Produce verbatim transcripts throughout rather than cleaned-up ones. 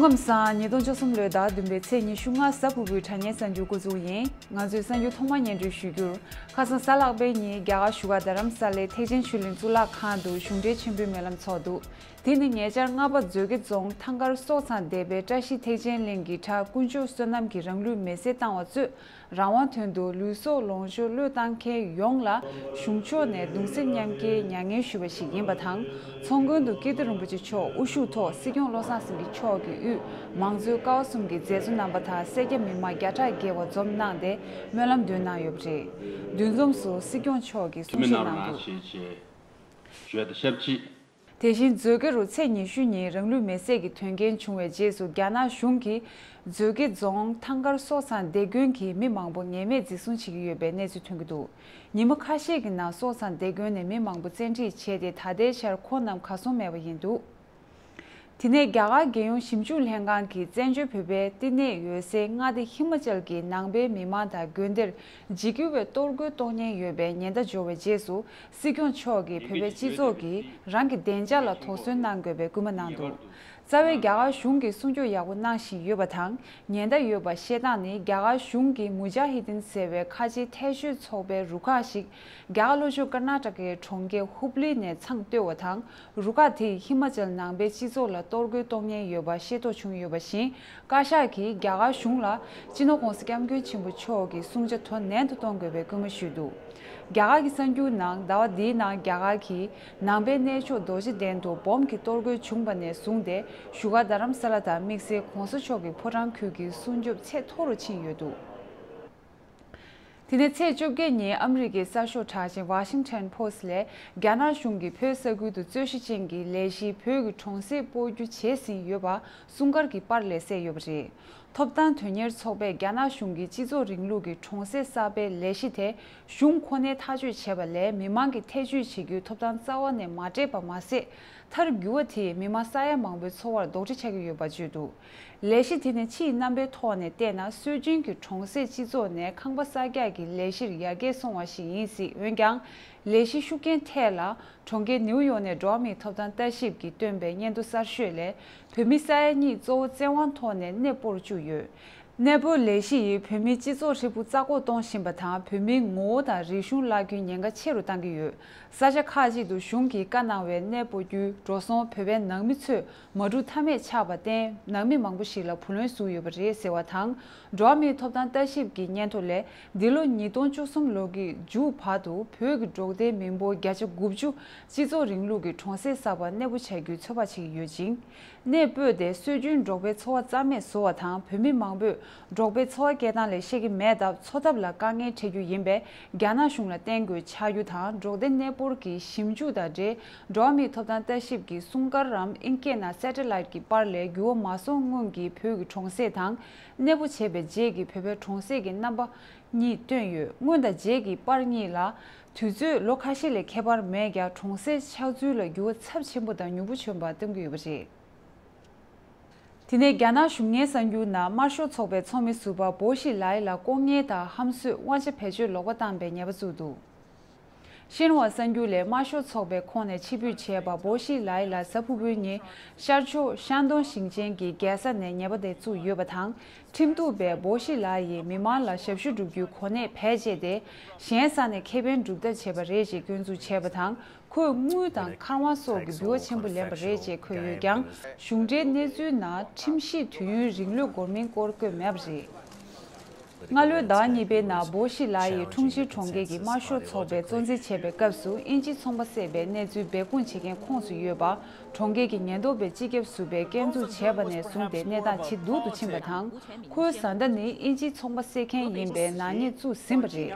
སྐུ་ཁམས་བཟང་། ཉིས་སྟོང་བཅུ་གསུམ་ལོའི་ཟླ་བདུན་པའི་ཚེས་ཉི་ཤུ་ལྔ་གཟའ་ཕུར་བུའི་དྲ་བརྙན་གསར་འགྱུར་འགོ་འཛུགས་ཡིན། ང་ཚོས་གསར་འགྱུར་ཐོག་མར་སྙན་སྒྲོན་ཞུ་རྒྱུར། ཁ་སང་གཟའ་ལྷག་པའི་ཉིན་རྒྱ་གར་བཞུགས་སྒར་རྡ་རམ་ས་ལའི་ཐེག་ཆེན་ཆོས་གླིང་གཙུག་ལག་ཁང་དུ་གཞུང་འབྲེལ་མཆོད་འབུལ་སྨོན་ལམ་ཚོགས་འདུ། དེ་ནི་ཉེ་ཆར་རྔ་པ་མཛོད་དགེ་རྫོང་ཐང་དཀར་སོག་ཚང་སྡེ་པའི་བཀྲ་ཤིས་ཐེག་ཆེན་གླིང་གི་གྲྭ་དཀོན་མཆོག་བསོད་ནམས་ཀྱིས་རང་ལུས་མེར་སྲེག་བཏང་བ་གཙོས། རང་དབང་དོན་དུ་ལུས་སྲོག་ལོངས་སྤྱོད་བློས་བཏང་མཁན་ཡོངས་ལ་གཞུང་ཕྱོགས་ནས་གདུང་སེམས་མཉམ་སྐྱེའི་མྱ་ངན་ཞུས་པ་ཞིག་ཡིན་པ་དང་། ཚོགས་མགོན་དུ་ཀིརྟི་རིན་པོ་ཆེ་མཆོག་དབུ་བཞུགས་ཐོག་སྲིད་སྐྱོང་བློ་བཟང་སེང་གེ་མཆོག་གིས་དབུས་མང་གཙོའི་ཀ་བ་གསུམ་གྱི་མཛད་གཙོ་རྣམ་པ་དང་སེར་སྐྱ་མི་མང་བརྒྱ་ཕྲག་བརྒལ་བ་འཛོམས་གནང་སྟེ་སྨོན་ལམ་འདོན་གནང་ཡོད་པ་རེད། འདུ་འཛོམས་སུ་སྲིད་སྐྱོང་མཆོག་གིས་གསུང་བཤད་གནང་འདུག། དེ་བཞིན་མཛོད་དགེ་རུ་ཚེས་ཉི་ཤུ་ཉིན་རང་ལུས་མེར་སྲེག་གི་དོན་རྐྱེན་བྱུང་བའི་རྗེས་སུ་རྒྱ་ནག་གཞུང་གིས་མཛོད་དགེ་རྫོང་ཐང་དཀར་སོག་ཚང་སྡེ་དགོན་གྱི་མི་མང་པོ་ངེས་མེད་འཛིན་བཟུང་བྱེད་ཀྱི་ཡོད་པའི་གནས་ཚུལ་ཐོན་གྱི་འདུག། ཉིན་མོ་ཁ་ཤས་ཀྱི་ནང་སོག་ཚང་སྡེ་དགོན་ནས་མི་མང་པོ་བཙན་ཁྲིད་བྱས་ཏེ་ད་ལྟའི་ཆར་ཁོང་རྣམས་གར་སོང་མེད་པ་ཡིན་འདུག། དེ་ནས་རྒྱ་གར་རྒྱལ་ཡོངས་ཞིབ་འཇུག་ལྷན་ཁང་གིས་བཙན་བྱོལ་བོད་པའི་བསྟི་གནས་ཡོད་སའི་མངའ་སྡེ་ཧི་མ་ཅལ་གྱི་ནང་པའི་མི་མང་དང་དགོན་སྡེར་འཇིགས་སྐུལ་བའི་གཏོར་རྒོལ་གཏོང་ཉེན་ཡོད་པའི་ཉེན་བརྡ་འབྱོར་བའི་རྗེས་སུ། སྲིད་སྐྱོང་མཆོག་གིས་བོད་པའི་སྤྱི་ཚོགས་ཀྱིས་རང་གི་བདེ་འཇགས་ལ་དོགས་ཟོན་གནང་དགོས་པའི་སྐུལ་མ་གནང་འདུག། རྩ་བའི་རྒྱ་གར་གཞུང་གིས་སྲུང་སྐྱོབ་ཡག་པོ་གནང་བཞིན་ཡོད་པ་དང་། ཉེན་བརྡ་ཡོད་པ་བཤད་སྟངས་ནི་རྒྱ་གར་གཞུང་གིས་མུ་ཇ་ཧི་དིན་ཟེར་བའི་ཁ་ཆེའི་ཐལ་ཤོལ་ཚོགས་པའི་རུ་ཁག་ཞིག་རྒྱ་གར་ལྷོ་ཕྱོགས་ཀར་ནཱ་ཊ་ཀའི་གྲོང་ཁྱེར་ཧུབ་ལི་ནས་ཚང་བཏོད་པ་དང་། རུ་ཁག་དེས་ཧི་མ་ཅལ་ནང་པའི་སྤྱི་ཚོགས་ལ་གཏོར་རྒོལ་གཏོང་ཉེན་ཡོད་པ་ཤེས་རྟོགས་བྱུང་ཡོད་པ་བཞིན། བཀའ་ཤག་གིས་རྒྱ་གར་གཞུང་ལ་སྤྱི་ནོར་༸གོང་ས་༸སྐྱབས་མགོན་ཆེན་པོ་མཆོག་གི་གསུང་ཆ་དོ་ནན་དུ་གཏོང་དགོས་པའི་སྐུལ་མ་ཞུས་འདུག། རྒྱ་གར་གྱི་གསར་འགྱུར་ནང་ཟླ་བ་འདིའི་ནང་རྒྱ་གར་གྱི་ནང་པའི་གནས་མཆོག་རྡོ་རྗེ་གདན་དུ་སྦོམ་གྱི་གཏོར་རྒོལ་བྱུང་བ་ནས་བཟུང་སྟེ་བཞུགས་སྒར་རྡ་རམ་ས་ལ་དང་དམིགས་བསལ་༸གོང་ས་མཆོག་གི་ཕོ་བྲང་ཁུལ་གྱི་སྲུང་སྐྱོབ་ཚད་མཐོ་རུ་ཕྱིན་ཡོད་འདུག། དེ་ནས་ཚེས་བཅོ་བརྒྱད་ཉིན་ཨ་མི་རི་ཀའི་གསར་ཤོག་གྲགས་ཅན་Washington Post་ལས། རྒྱ་ནག་གཞུང་གིས་བོད་ས་ཁུལ་དུ་རྩོད་གཞི་ཅན་གྱི་ལས་གཞི་བོད་ཀྱི་གྲོང་གསེབ་སྤོ་རྒྱུ་བྱས་ཟིན་ཡོད་པ་སྲུང་སྐར་གྱི་པར་ལས་གསལ་ཡོད་པ་རེད། ཐོབ་ཐང་དོན་གཉེར་ཚོགས་པས་རྒྱ་ནག་གཞུང་གིས་སྤྱི་ཚོགས་རིང་ལུགས་ཀྱི་གྲོང་གསེབ་གསར་པའི་ལས་གཞི་དེ་གཞུང་ཁོ་ནའི་ཐག་གཅོད་བྱས་པ་ལས་མི་མང་གིས་ཐེ་བྱུས་བྱེད་རྒྱུའི་ཐོབ་ཐང་རྩ་བ་ནས་མ་སྤྲད་པ་མ་ཟད། མཐར་འགྱུར་བ་དེས་མི་མང་ས་ཡ་མང་པོའི་འཚོ་བར་རྡོག་ཁྲེས་ཆགས་ཀྱི་ཡོད་པ་བརྗོད་འདུག། ལས་གཞི་དེ་ནི་ཕྱིའི་རྣམ་པའི་ཐོག་ནས་བལྟས་ན་སྲོལ་རྒྱུན་གྱི་གྲོང་གསེབ་སྤྱི་ཚོགས་ནས་ཁང་པ་གསར་རྒྱག་གི་ལས་གཞིར་ཡར་རྒྱས་སོང་བ་ཞིག་ཡིན་སྲིད། འོན་ཀྱང་། ལས་གཞི་ཤུགས་རྐྱེན་ཐད་ལ་གྲོང་ཁྱེར་ནིའུ་ཡོག་ནས་འགྲོ་བ་མིའི་ཐོབ་ཐང་ལྟ་ཞིབ་ཀྱིས་བཏོན་པའི་སྙན་ཐོ་གསར་ཤོས་ལས། བོད་མི་ས་ཡ་གཉིས་གཙོ་བོ་བཙན་དབང་ཐོག་ནས་གནས་སྤོར་བཅུག་ཡོད། གནས་སྤོར་ལས་གཞི་ཡིས་བོད་མིའི་སྤྱི་ཚོགས་ཧྲིལ་པོ་རྩ་བཀོག་གཏོང་བཞིན་པ་དང་། བོད་མིའི་ངོ་བོ་དང་རིག་གཞུང་བརླག་རྒྱུའི་ཉེན་ཁ་ཆེ་རུ་གཏང་གི་ཡོད། ས་ཆ་ཁག་ཅིག་ཏུ་གཞུང་གིས་བཀའ་གནང་བའི་གནས་སྤོ་རྒྱུའི་འགྲོ་སོང་བོད་པའི་ནང་མི་ཚོས་མ་སྒྲུབ་ཐབས་མེད་ཆགས་པར་བརྟེན། ནང་མི་མང་པོ་ཞིག་ལ་བུ་ལོན་ཟུག་ཡོད་པ་རེད་ཟེར་བ་དང་། འགྲོ་བ་མིའི་ཐོབ་ཐང་ལྟ་ཞིབ་ཀྱི་སྙན་ཐོ་ལས། འདི་ལོ་ཉིས་སྟོང་བཅུ་གསུམ་ལོ་གི་མཇུག་བར་དུ་བོད་ཀྱི་འབྲོག་སྡེའི་མི་འབོར་བརྒྱ་ཆ་དགུ་བཅུ་སྤྱི་ཚོགས་རིང་ལུགས་ཀྱི་གྲོང་གསེབ་གསར་པར་གནས་སྤོ་བྱ་རྒྱུའི་ཚོད་དཔག་བྱེད་ཀྱི་ཡོད་ཅིང་། གནས་སྤོས་ཏེ་སྲོལ་རྒྱུན་འབྲོག་པའི་འཚོ་བ་རྩ་མེད་བཟོ་བ་དང་། བོད་མི་མང་པོས་འབྲོག་པའི་འཚོ་བ་སྐྱེལ་སྟངས་ལས་ཤེས་ཀྱི་མེད་སྟབས། འཚོ་ཐབས་ལ་དཀའ་ངལ་འཕྲད་རྒྱུ་ཡིན་པས། རྒྱ་ནག་གཞུང་ལ་བརྟེན་དགོས་ཆགས་རྒྱུ་དང་། འབྲོག་སྡེ་གནས་སྤོར་གྱི་ཞིབ་འཇུག་དང་འབྲེལ། འགྲོ་བ་མིའི་ཐོབ་ཐང་ལྟ་ཞིབ་ཀྱི་སྲུང་སྐར་རམ་ཨིན་སྐད་ནང་Satellite་གྱི་པར་ལས། འགྱུར་བ་མ་སོང་སྔོན་གྱི་བོད་ཀྱི་གྲོང་གསེབ་དང་། གནས་སྤོ་བྱས་པའི་རྗེས་ཀྱི་བོད་པའི་གྲོང་གསེབ་ཀྱི་རྣམ་པ་གཉིས་བཏོན་ཡོད། སྔོན་དང་རྗེས་ཀྱི་པར་གཉིས་ལ་དུས་ཚོད་ལོ་ཁ་ཤས་ལས་ཁྱད་པར་མེད་ཀྱང་། གྲོང་གསེབ་ཆགས་ཚུལ་ལ་འགྱུར་བ་ཚབས་ཆེན་པོ་དང་མྱུར་པོ་བྱུང་བ་སྟོན་གྱི་ཡོད་པ་རེད། དེ་ནས་རྒྱ་ནག་གཞུང་གཉེར་གསར་འགྱུར་ནང་དམར་ཤོག་ཚོགས་པའི་ཚོགས་མི་ཟུར་པ་བོ་ཤི་ལའི་ལ་ལྐོག་ཉེས་དང་ཧམ་གསོད། དབང་ཆ་བེད་སྤྱོད་ལོག་པ་བཏང་པའི་ཉེས་པ་བཙུགས་འདུག། ཤིན་ཧྭ་གསར་འགྱུར་ལས། དམར་ཤོག་ཚོགས་པའི་ཁོངས་ནས་ཕྱིར་འབུད་བྱས་པ་བོ་ཤི་ལའི་ལ་གཟའ་ཕུར་བུའི་ཉིན་ཤར་ཕྱོགས་ཤན་ཏུང་ཞིང་ཆེན་གྱི་རྒྱལ་ས་ནས་ཉེས་པ་དེ་བཙུགས་ཡོད་པ་དང་། ཁྲིམས་གཏུག་པས་བོ་ཤི་ལའི་ཡིས་མི་མང་ལ་ཞབས་ཞུ་བསྒྲུབ་རྒྱུའི་གོ་གནས་བེད་སྤྱད་དེ། གཞན་ས་ནས་ཁེ་ཕན་སྒྲུབ་ཐབས་བྱས་པ་རེད་ཅེས་སྐྱོན་འཛུགས་བྱས་པ་དང་། ཁོས་དངུལ་དང་འཁར་དབང་སོགས་ཀྱི་འབུལ་བ་ཆེན་པོ་ལེན་པ་རེད་ཅེས་འཁོད་ཡོད་ཀྱང་། གཞུང་འབྲེལ་གནས་ཚུལ་ནང་ཁྲིམས་གཞིས་དུས་ཡུན་རིང་ལོས་འགོར་མིན་སྐོར་བཀོད་མེད་པ་རེད། སྔ་ལོའི་ཟླ་གཉིས་པའི་ནང་བོ་ཤི་ལའི་ཡིས་ཁྲུང་ཆིང་གྲོང་ཁྱེར་གྱི་དམར་ཤོག་ཚོགས་པའི་གཙོ་འཛིན་བྱས་པའི་སྐབས་སུ། དབྱིན་ཇིའི་ཚོང་པ་བསད་པའི་གནས་ཚུལ་སྦས་སྐུང་བྱེད་མཁན་ཁོངས་སུ་ཡོད་པ། གྲོང་ཁྱེར་གྱི་ཉེན་རྟོག་པས་སྤྱི་ཁྱབ་ཟུར་པས་སྐྱོན་འཛུགས་བྱས་པ་ནས་བཟུང་སྟེ་གནས་སྟངས་ཇེ་སྡུག་ཏུ་ཕྱིན་པ་དང་། ཁོའི་བཟའ་ཟླ་ནི་དབྱིན་ཇིའི་ཚོང་པ་བསད་མཁན་ཡིན་པས་ནག་ཉེས་བཙུགས་ཟིན་པ་རེད།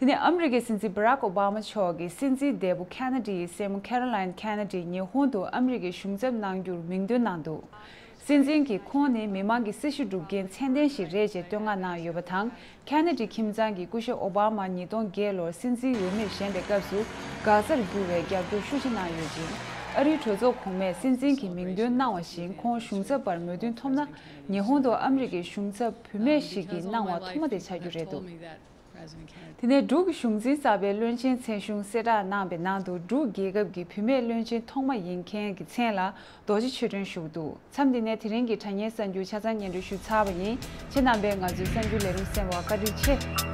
དེ་ནས་ཨ་མི་རི་ཀའི་སྲིད་འཛིན་Barack Obama་མཆོག་གིས་སྲིད་འཛིན་འདས་པོ་Kennedy་ཡི་སྲས་མོ་Caroline Kennedy་ཉི་ཧོང་དུ་ཨ་མི་རི་ཀའི་གཞུང་ཚབ་གནང་རྒྱུར་མིང་འདོན་གནང་འདུག། སྲིད་འཛིན་གྱིས་ཁོང་ནི་མི་མང་གི་སྲི་ཞུ་སྒྲུབ་མཁན་ཚད་ལྡན་ཞིག་རེད་ཅེས་བསྟོད་བསྔགས་གནང་ཡོད་པ་དང་། Kennedy་ཁྱིམ་ཚང་གིས་སྐུ་ཞབས་Obama་ཉིས་སྟོང་བརྒྱད་ལོར་སྲིད་འཛིན་འོས་མིར་བཞེངས་པའི་སྐབས་སུ་འགག་རྩར་གྱུར་བའི་རྒྱབ་སྐྱོར་ཤུགས་ཆེ་གནང་ཡོད་ཅིང་། ཨ་རིའི་གྲོས་ཚོགས་གོང་མས་སྲིད་འཛིན་གྱི་མིང་འདོན་གནང་བ་བཞིན། ཁོང་གཞུང་ཚབ་པར་མོས་མཐུན་ཐོབ་ན། ཉི་ཧོང་དུ་ཨ་མི་རི་ཀའི་གཞུང་ཚབ་བུད་མེད་ཞིག་གིས་གནང་བ་ཐོག་མ་དེ་ཆགས་རྒྱུ་རེད་འདུག། དེ་ནས་འབྲུག་གི་གཞུང་འཛིན་གསར་པའི་བློན་ཆེན་མཚན་གཞུང་གསལ་བསྒྲགས་གནང་བའི་ནང་དུ། འབྲུག་རྒྱལ་ཁབ་ཀྱི་བུད་མེད་བློན་ཆེན་ཐོག་མ་ཡིན་མཁན་གྱི་མཚན་ལ་རྡོ་རྗེ་ཆོས་སྒྲོན་ཞུགས་འདུག་མཚམས་འདི་ནས་དེ་རིང་གི་དྲ་བརྙན་གསར་འགྱུར་ཆ་ཚང་སྙན་སྒྲོན་ཞུས་ཚར་བ་ཡིན། ཁྱེད་རྣམ་པས་ང་ཚོའི་གསར་འགྱུར་ལས་རིམ་གསན་པར་བཀའ་དྲིན་ཆེ།